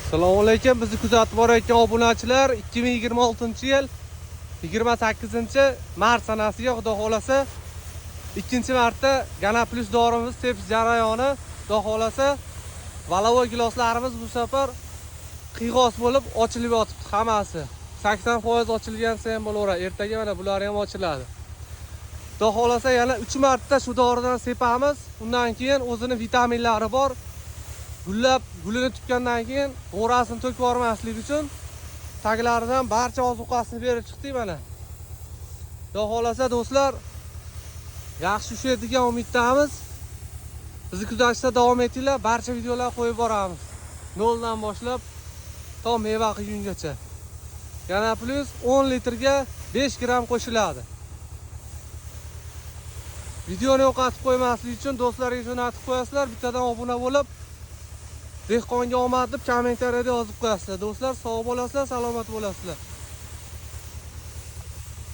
Assalomu alaykum, bizni kuzatib borayotgan obunachilar. 2026-yil 28-mart sanasiga, Xudo xolasa, ikkinchi marta Gana Plus dorimiz sepish jarayoni. Xudo xolasa, валовой giloslarimiz bu safar qiyg'os bo'lib ochilib yotibdi hammasi. 80% ochilgan ham bo'laveradi. Ertaga mana bular ham ochiladi. Xudo xolasa, yana 3 marta shu doridan sepamiz. Undan keyin o'zini vitaminlari bor. Gullab gulini tutgandan keyin g'o'rasini to'kib yubormaslik uchun taglaridan barcha ozuqasini berib chiqdik mana. Xudo xolasa, do'stlar, yaxshi ushlaydi degan umiddamiz. Bizni kuzatishda davom etinglar, barcha videolar qo'yib boramiz. Noldan boshlab to meva qilgungacha. Yana plyus 10 litrga 5 gramm qo'shiladi. Videoni yo'qotib qo'ymaslik uchun do'stlarga jo'natib qo'yasizlar, bittadan obuna bo'lib, "Dehqonga omad" deb kommentariyada yozib qo'yasizlar. Do'stlar, sog' bo'lasizlar, salomat bo'lasizlar.